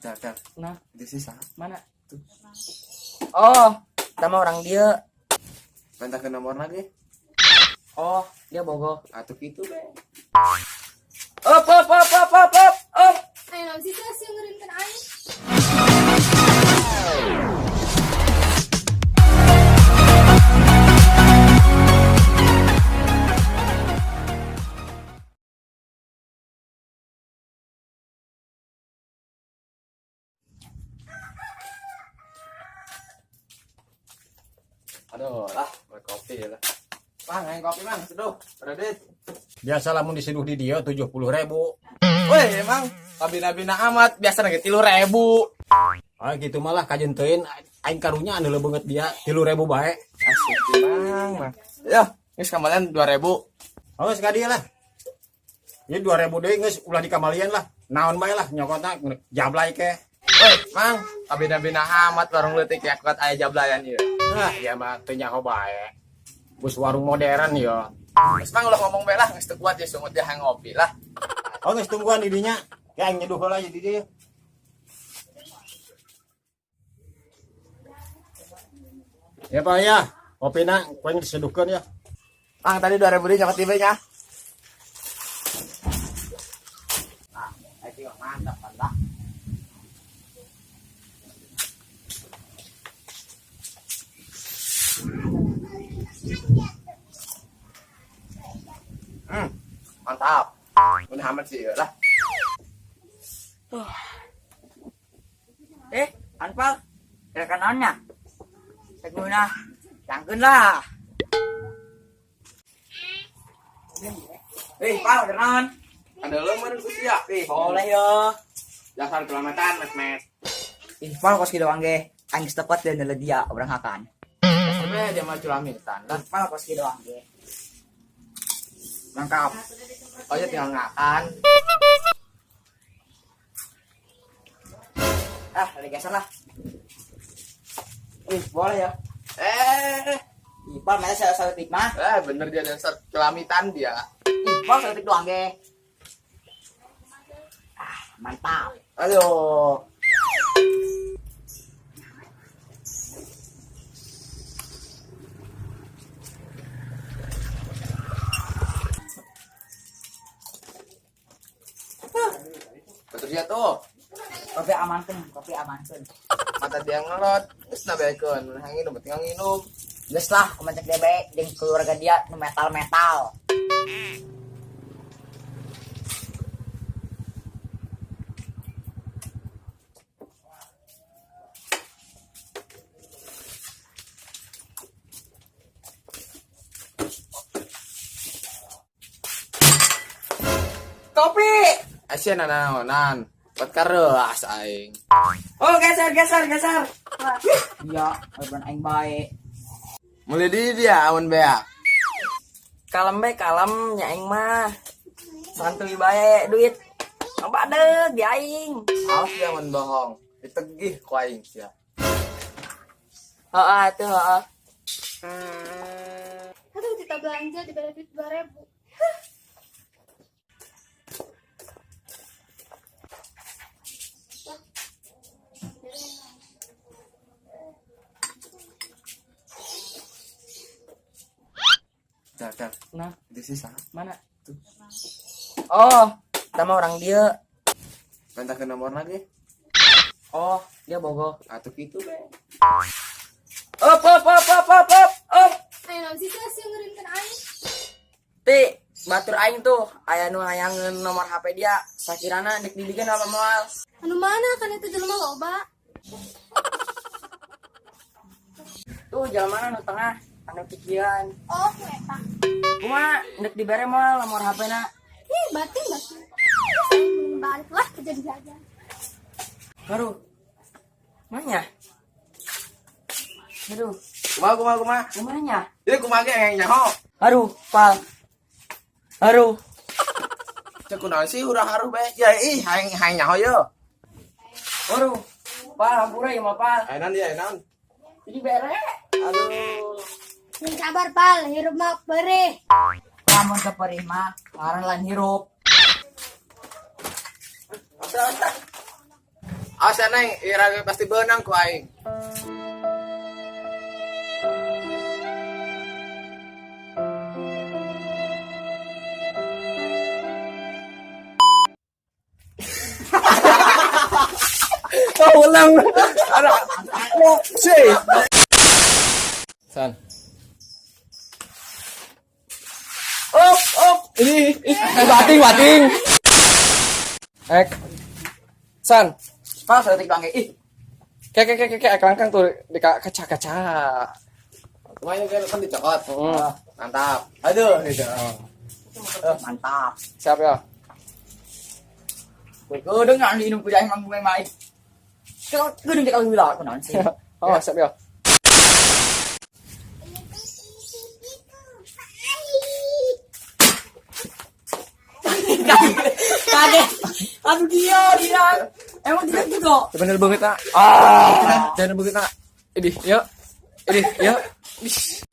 Tar, tar. Nah, Itu sih sah. Mana? Tuh. Oh, sama orang dia. Minta ke nomor lagi. Oh, dia bogoh. Atuh gitu be. Up, up, up, up, up, up, up. Ayo naon sih sih ngeureunkeun aing. Aduh lah, mau kopi lah. Mang, ayo kopi mang, seduh. Beradit. Biasa lamun diseduh di dia 70.000. Weh, emang kabina-bina amat, biasa lagi 3.000. Ah gitu malah kajen teuing aing karunya anu leubeungeut dia 3.000 bae. Asik mang, mang. Ya, geus kamalian 2.000. Oh, geus dia lah. Ini 2.000 deui geus ulah dikamalian lah. Naon bae lah nyokotna jablay ke. Weh, mang, kabina-bina amat warung leutik ya kuat aya jablayan ieu. Ah, ya mah teu nyaho bae. Bus warung modern ya. Geus mang ulah ngomong bae lah, geus teu kuat ya sungut dia ngopi lah. Oh, geus tungguan di dinya. Ya aing nyeduh heula di dieu. Ya Pak ya, kopina ku aing diseduhkeun ya. Mang, tadi 2.000 deui nyokot ieu nya. Ah, itu mantap mantap. Mantap. Udah amat sih lah. Eh, Anpal, rekan naonnya? Teguna, cangkeun lah. Eh, Pal, kenaon? Ada lo mana sia? Ih, boleh yo. Dasar kelamatan, mes mes. Ih, Pal, kos kieu doang ge. Aing geus teu kuat deui neuleuh dia urang hakan. Sampai dia mah culamitan lah. Pal, kos kieu doang ge. Lengkap. Oh ya tinggal ngakan. Ah, lagi geser lah. Ih, boleh ya. Eh, Ih, Pal, mana saya saeutik mah. Bener dia dasar celamitan dia. Ih, Pal, saeutik doang ge. Ah, mantap. Aduh. Betul dia tuh. Kopi amankeun, kopi amankeun. Mata dia ngelot, terus nabekeun, hang nginum, tinggal nginum. Geus lah, kumaha cek bae jeung keluarga dia nu metal-metal. Kopi. Asia nanaonan. Buat kareas aing. Oh, geser, geser, geser. Iya, lebaran aing bae. Mulai di dia amun bea. Kalem bae, kalem nya aing mah. Santuy bae duit. Badeg di aing. Awas dia amun bohong. Ditegih ku aing sia. Heeh, atuh heeh. Aduh, kita belanja diberi duit 2.000. Tar, tar. Nah, Itu sih sah. mana? Tuh. Oh, sama orang dia. Minta ke nomor lagi. Oh, dia bogoh. Atuh gitu be. Up, up, up, up, up, up, up. Ayo naon sih sih ngeureunkeun aing. Ti, batur aing tuh aya nu hayangeun nomor HP dia. Sakirana dek dibikin apa moal? Anu mana kan itu jelema loba. Tuh, jalan mana nu tengah? Anu pikiran. Oh, ku eta. Kumaha dek dibere moal nomor HP-na? Ih, batin batin. Terus aing balik lah ke jadi jajan. Aduh. Mana? Aduh, Kumaha kumaha kumaha. kumanya? Ieu kumaha ge yang nyaho. Aduh, pal. Aduh. Cek kunaon sih urang haruh be. Ya ih hayang hayang nyaho ye. Aduh. Pal, hampura ya mah pal. Ayo naon dia ayo naon. Jadi bere. Aduh. Sing sabar pal, hirup mah perih. Lamun teu perih mah, ngaran lain hirup. Awas ya Neng, ira ge pasti beunang ku aing. Oh, ulang. Ada. Si. San. Op, op. Ini, ini bating, bating. Ek. San. Pas detik bangke. Ih, Kek, kek, kek, kek, ek langkang tuh di kaca kaca. Lumayan kan kan dicokot. Mm. Mantap. Aduh, gitu. Mantap. Siap ya. Kedeung ngan diinum ku aing manggung mah. Kedeung cek kalau aku naon sih. Oh, siap ya. Kaget. Aduh dia dia. Emang tidak gitu. Bener banget, ah. Ah, jangan banget, ah. Ini, yuk. Ini, yuk. Ih.